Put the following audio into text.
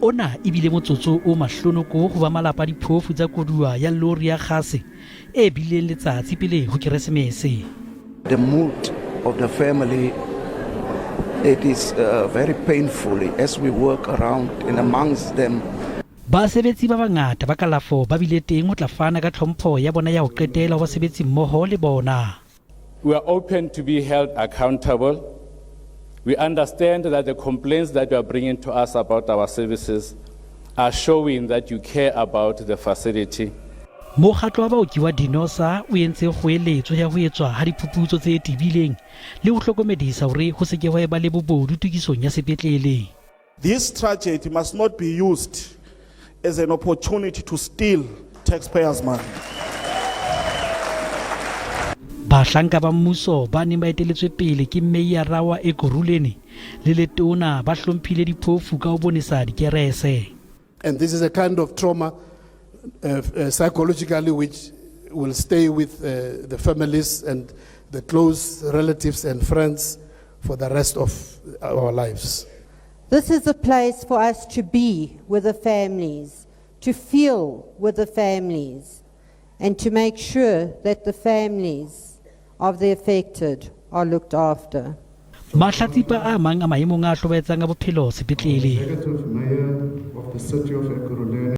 Ona e bile motsotso o mahlonoko ho ba malapa a diphofu tsa koduwa ya lori ya kgase e bileng letsatsi pele ho Keresemese. The mood of the family, it is very painful as we work around and amongst them. Basebetsi ba bangata ba kalafo ba bile teng ho tla fana ka tlhompho ya bona ya ho qetela ho basebetsi mmoho le bona. We are open to be held accountable. We understand that the complaints that you are bringing to us about our services are showing that you care about the facility. Mokgatlo wa baoki wa Denosa o entse kgoeletso ya ho etswa ha diphuputso tse tebileng le ho hlokomedisa hore ho se ke hwa eba le bobodu tokisong ya sepetlele. This tragedy must not be used as an opportunity to steal taxpayers' money. Bahlanka ba mmuso ba neng ba eteletswe pele ke Meyara wa Ekurhuleni le letona ba hlomphile diphofu ka ho bonesa dikerese. And this is a kind of trauma psychologically which will stay with the families and the close relatives and friends for the rest of our lives. This is a place for us to be with the families, to feel with the families, and to make sure that the families of the affected are looked after. Mahlatsipa a mang a maemong a hlobaetsang a bophelo sepetlele. Executive Mayor of the City of Ekurhuleni.